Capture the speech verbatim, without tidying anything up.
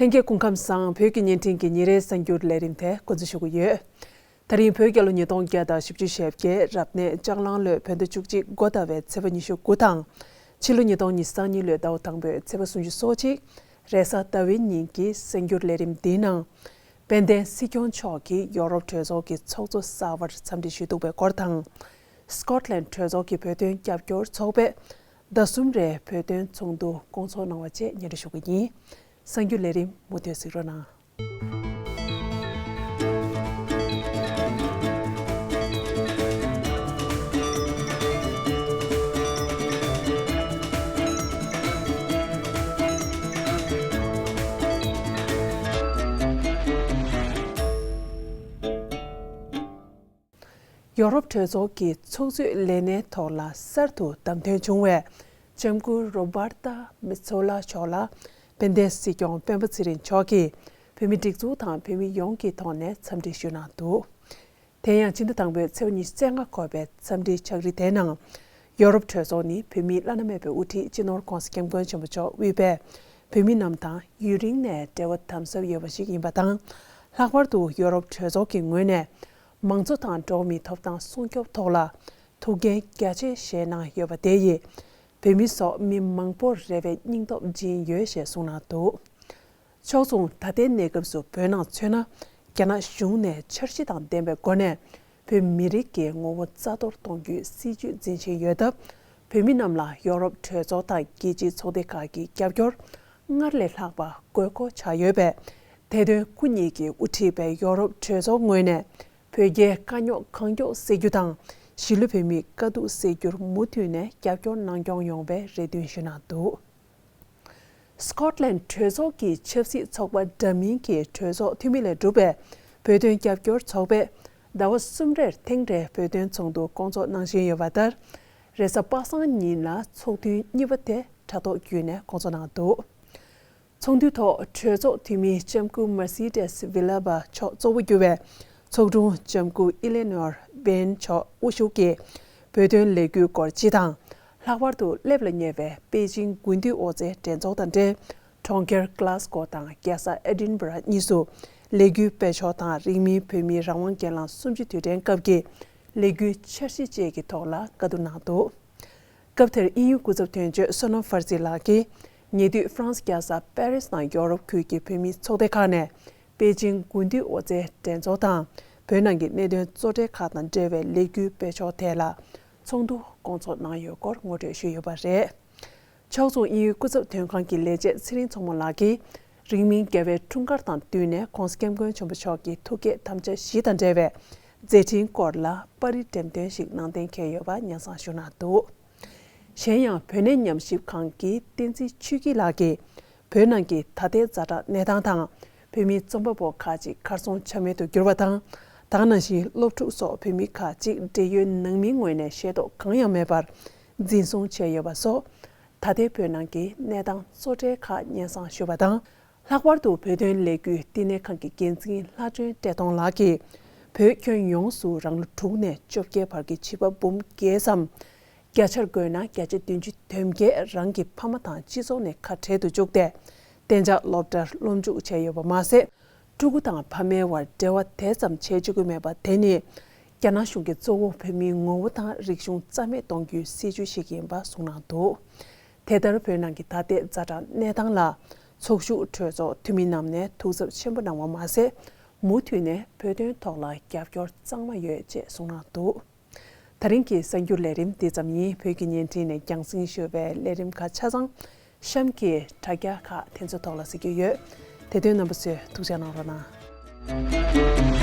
ལྷན་རྒྱས་སྐུ་ཁམས་བཟང་། བོད་ཀྱི་བརྙན་འཕྲིན་གྱི་ཉིན་རེའི་གསར་འགྱུར་ལས་རིམ་དེ་འགོ་འཛུགས་ཞུ་གི་ཡོད། ད་རིང་བོད་རྒྱལ་ལོ་ཉིས་སྟོང་བརྒྱ་དང་བཞི་བཅུ་ཞེ་བརྒྱད་རབ་གནས་ལྕགས་གླང་ལོའི་བོད་ཟླ་བཅུ་གཅིག་འགོ་ཟླ་བའི་ཚེས་པ་ཉི་ཤུ་དགུ་དང་། ཕྱི་ལོ་ཉིས་སྟོང་ཉི་ཤུ་རྩ་གཉིས་ལོའི་ཟླ་བ་དང་པོའི་ཚེས་པ་སུམ་ཅུ་སོ་གཅིག་རེས་གཟའ་ཟླ་བའི་ཉིན་གྱི་གསར་འགྱུར་ལས་རིམ་འདིའི་ནང་། དཔལ་ལྡན་སྲིད་སྐྱོང་མཆོག་གིས་ཡོ་རོབ་གྲོས་ཚོགས་ཀྱི་ཚོགས་གཙོ་གསར་པར་འཚམས་འདྲི་ཞུས་འདུག་པའི་སྐོར་དང་། སྐོཊ་ལན་གྲོས་ཚོགས་ཀྱི་བོད་དོན་རྒྱབ་སྐྱོར་ཚོགས་པས་ཟླ་གསུམ་རེའི་བོད་དོན་ཚོགས་འདུ་སྐོང་ཚོགས་གནང་བ་བཅས་སྙན་སྒྲོན་ཞུ་གི་ཡིན། གསར་འགྱུར་ལས་རིམ་མུ་མཐུད་གཟིགས་རོགས་གནང་། ཡོ་རོབ་གྲོས་ཚོགས་ཀྱི་ཚོགས་གཙོའི་ལས་གནས་ཐོག་ལ་གསར་དུ་བདམས་ཐོན་བྱུང་བའི་ལྕམ་སྐུ་རོ་བར་ཏཱ་མེ་ཚོ་ལ་མཆོག་ལ་དཔལ་ལྡན་སྲིད་སྐྱོང་སྤེན་པ་ཚེ་རིང་མཆོག་གིས་བོད་མི་སྒྲིག་འཛུགས་དང་བོད་མི་ཡོངས་ཀྱི་ཐོག་ནས་འཚམས་འདྲི་ཞུས་གནང་འདུག་དེ་ཡང་ཕྱི་ཟླ་དང་པོའི་ཚེས་པ་ཉི་ཤུ་རྩ་ལྔ་འཁོད་པའི་འཚམས་འདྲིའི་ཕྱག་བྲིས་དེའི་ནང་། ཡོ་རོབ་གྲོས་ཚོགས་ནི་བོད་མིའི་བླ་ན་མེད་པའི་དབུ་ཁྲིད་སྤྱི་ནོར་༧གོང་ས་༧སྐྱབས་མགོན་ཆེན་པོ་མཆོག་དབུས་པའི་བོད་མི་རྣམས་དང་ཡུན་རིང་ནས་འབྲེལ་བ་དམ་ཟབ་ཡོད་པ་ཞིག་ཡིན་པ་དང་། ལྷག་པར་དུ་ཡོ་རོབ་གྲོས་ཚོགས་ཀྱི་ངོས་ནས། མང་གཙོ་དང་འགྲོ་བ་མིའི་ཐོབ་ཐང་སྲུང་སྐྱོབ་ཐོག་ལ་ཐུགས་འགན་རྒྱ་ཆེ་བཞེས་གནང་ཡོད་པ་དེ་ཡིས་བོད་མི་སོགས་མི་མང་པོར་རེ་བའི་སྙིང་སྟོབས་སྦྱིན་ཡོད་ཞེས་གསུངས་གནང་འདུག་ཕྱོགས་མཚུངས་ད་ལྟའི་གནས་སྐབས་སུ་བོད་ནང་མཚོན་ན་རྒྱ་ནག་གཞུང་ནས་འཆར་གཞི་དང་ལྡན་པའི་སྒོ་ནས་བོད་མི་རིགས་ཀྱི་ངོ་བོ་རྩ་གཏོར་གཏོང་རྒྱུའི་སྲིད་བྱུས་འཛིན་བཞིན་ཡོད་སྟབས། བོད་མི་རྣམས་ལ་ཡོ་རོབ་གྲོས་ཚོགས་དང་རྒྱལ་སྤྱིའི་ཚོགས་སྡེ་ཁག་གི་རྒྱབ་སྐྱོར་སྔར་ལས་ལྷག་པ་དགོས་མཁོ་ཆགས་ཡོད་པས། དེ་དོན་སྐུ་ཉིད་ཀྱིས་དབུ་ཁྲིད་པའི་ཡོ་རོབ་གྲོས་ཚོགས་ངོས་ནས། བོད་རྒྱའི་དཀའ་རྙོག་གང་མགྱོགས་སེལ་རྒྱུ་དང་། གཞིས་ལུས་བོད་མིའི་དཀའ་སྡུག་སེལ་རྒྱུར་མུ་མཐུད་ནས་རྒྱབ་སྐྱོར་གནང་སྐྱོང་ཡོང་བའི་རེ་འདུན་ཞུས་གནང་འདུག་སྐོཊ་ལན་གྲོས་ཚོགས་ཀྱི་ཆབ་སྲིད་ཚོགས་པ་འདྲ་མིན་གྱི་གྲོས་ཚོགས་འཐུས་མི་ལས་གྲུབ་པའི་བོད་དོན་རྒྱབ་སྐྱོར་ཚོགས་པས་ཟླ་བ་གསུམ་རེར་ཐེངས་རེ་བོད་དོན་ཚོགས་འདུ་སྐོང་ཚོགས་གནང་བཞིན་ཡོད་པ་ལྟར། རེས་གཟའ་པ་སངས་ཉིན་ལ་ཚོགས་ཐུན་གཉིས་པ་དེ་དྲ་ཐོག་བརྒྱུད་ནས་སྐོང་ཚོགས་གནང་འདུག་ཚོགས་འདུའི་ཐོག་གྲོས་ཚོགས་འཐུས་མི་ལྕམ་སྐུ་Mercedes Villalba མཆོག་གཙོ་བོ་གྱུར་བའི་ཚོགས་དྲུང་ལྕམ་སྐུ་Eleanor Bain མཆོག་དབུ་བཞུགས་ཀྱིས་བོད་དོན་ལས་འགུལ་སྐོར་སྤྱི་དང་། ལྷག་པར་དུ་སླེབས་ལ་ཉེ་བའི་པེ་ཅིང་དགུན་དུས་ཨོ་རྩལ་འགྲན་ཚོགས་དང་འབྲེལ། གྲོང་ཁྱེར་Glasgow་དང་རྒྱལ་ས་Edinburgh་གཉིས་སུ་ལས་འགུལ་སྤེལ་ཕྱོགས་དང་། རིང་མིན་བོད་མིའི་རང་དབང་སྒེར་ལངས་གསུམ་བཅུའི་དུས་དྲན་སྐབས་ཀྱི་ལས་འགུལ་འཆར་གཞི་བཅས་ཀྱི་ཐོག་ལ་བཀའ་བསྡུར་གནང་འདུག་སྐབས་དེར་དབྱིན་ཡུལ་སྐུ་ཚབ་དོན་གཅོད་བསོད་ནམས་ཧྥར་ཛི་ལགས་ཀྱིས། ཉེ་དུས་ཧྥ་རན་སི་རྒྱལ་ས་པེ་རིས་དང་ཡོ་རོབ་ཁུལ་གྱི་བོད་མིའི་ཚོགས་སྡེ་ཁག་ནས་པེ་ཅིང་དགུན་དུས་ཨོ་རྩལ་འགྲན་ཚོགས་དང་བོད་ནང་གི་གནད་དོན་གཙོ་གྲས་ཁག་དང་འབྲེལ་བའི་ལས་འགུལ་སྤེལ་ཕྱོགས་ཐད་ལ་ཚོགས་འདུ་སྐོང་ཚོགས་གནང་ཡོད་སྐོར་ངོ་སྤྲོད་ཞུས་ཡོད་པ་རེད། ཕྱོགས་མཚུངས་དབྱིན་ཡུལ་སྐུ་ཚབ་དོན་ཁང་གི་ལས་བྱེད་ཚེ་རིང་མཚོ་མོ་ལགས་ཀྱིས། རིང་མིན་རྒྱལ་བའི་འཁྲུངས་སྐར་དང་བསྟུན་ནས་༧གོང་ས་༧སྐྱབས་མགོན་ཆེན་པོ་མཆོག་གི་ཐུགས་བསྐྱེད་དམ་བཅའ་བཞི་དང་འབྲེལ་བའི་མཛད་འཕྲིན་སྐོར་ལ་པར་རིས་འགྲེམས་སྟོན་ཞིག་གནང་གཏན་འཁེལ་ཡོད་པ་སྙན་སེང་ཞུས་གནང་འདུག་གཞན་ཡང་། བོད་གནས་ཉམས་ཞིབ་ཁང་གི་བསྟན་འཛིན་ཆོས་སྐྱིད་ལགས་ཀྱིས། བོད་ནང་གི་ད་ལྟའི་ཛ་དྲག་གནས་སྟངས་དང་། བོད་མིའི་རྩོམ་པ་པོ་ཁག་ཅིག་གར་སོང་ཆ་མེད་དུ་གྱུར་བ་དང་། ད་ག་ནང་བཞིན་སློབ་ཕྲུག་སོགས་བོད་མི་ཁག་ཅིག་འབྲེལ་ཡོད་ནང་མིའི་ངོས་ནས་ཤེས་རྟོགས་གང་ཡང་མེད་པར་འཛིན་བཟུང་བྱས་ཡོད་པ་སོགས། ད་ལྟའི་བོད་ནང་གི་གནས་སྟངས་གཙོ་གྲས་ཁག་སྙན་སེང་ཞུས་པ་དང་། ལྷག་པར་དུ་བོད་དོན་ལས་འགུལ་བསྟི་གནས་ཁང་གི་འགན་འཛིན་ལྷ་སྒྲོན་བཀྲས་མཐོང་ལགས་ཀྱིས། བོད་ཁྱོན་ཡོངས་སུ་རང་ལོ་དྲུག་ནས་བཅོ་བརྒྱད་བར་གྱི་བྱིས་པ་འབུམ་བརྒྱད་ཙམ། བརྒྱ་ཆར་བགོས་ན་བརྒྱ་ཆ་བདུན་ཅུ་དོན་བརྒྱད་རང་གི་ཕ་མ་དང་སྤྱི་ཚོགས་ནས་ཁ་བྲལ་དུ་བཅུག་སྟེ། གཏན་འཇགས་སློབ་གྲྭར་སློབ་འཇུག་བྱས་ཡོད་པ་མ་ཟད། ཕྲུ་གུ་དང་ཕ་མའི་བར་འབྲེལ་བ་དེ་ཙམ་བྱེད་བཅུག་གི་མེད་པ་དེ་ནི། རྒྱ་ནག་གཞུང་གིས་གཙོ་བོ་བོད་མིའི་ངོ་བོ་དང་རིག་གཞུང་རྩ་མེད་གཏོང་རྒྱུའི་སྲིད་བྱུས་ཤིག་ཡིན་པ་གསུངས་གནང་འདུག་དེ་ལྟར་བོད་ནང་གི་ད་ལྟའི་ཛ་དྲག་གནས་སྟངས་ལ། ཚོགས་ཞུགས་གྲོས་ཚོགས་འཐུས་མི་རྣམས་ནས་ཐུགས་འཚབ་ཆེན་པོ་གནང་བ་མ་ཟད། མུ་མཐུད་ནས་བོད་དོན་ཐོག་ལ་རྒྱབ་སྐྱོར་གཙང་མ་ཡོད་ཅེས་གསུངས་གནང་འདུག་ད་རིང་གི་གསར་འགྱུར་ལས་རིམ་འདི་ཙམ་ཡིན། བོད་ཀྱི་བརྙན་འཕྲིན་ནས་རྒྱང་སྲིང་ཞུ་བའི་ལས་རིམ་ཁག་ཆ་ཚང་གཤམ་གྱི་དྲ་རྒྱ་ཁག་དེ་ཚོའི་ཐོག་ལ་གཟིགས་རྒྱུ་ཡོད། དེ་དོན་རྣམ་པ་ཚོས་ཐུགས་རྗེ་གནང་རོགས་གནང་།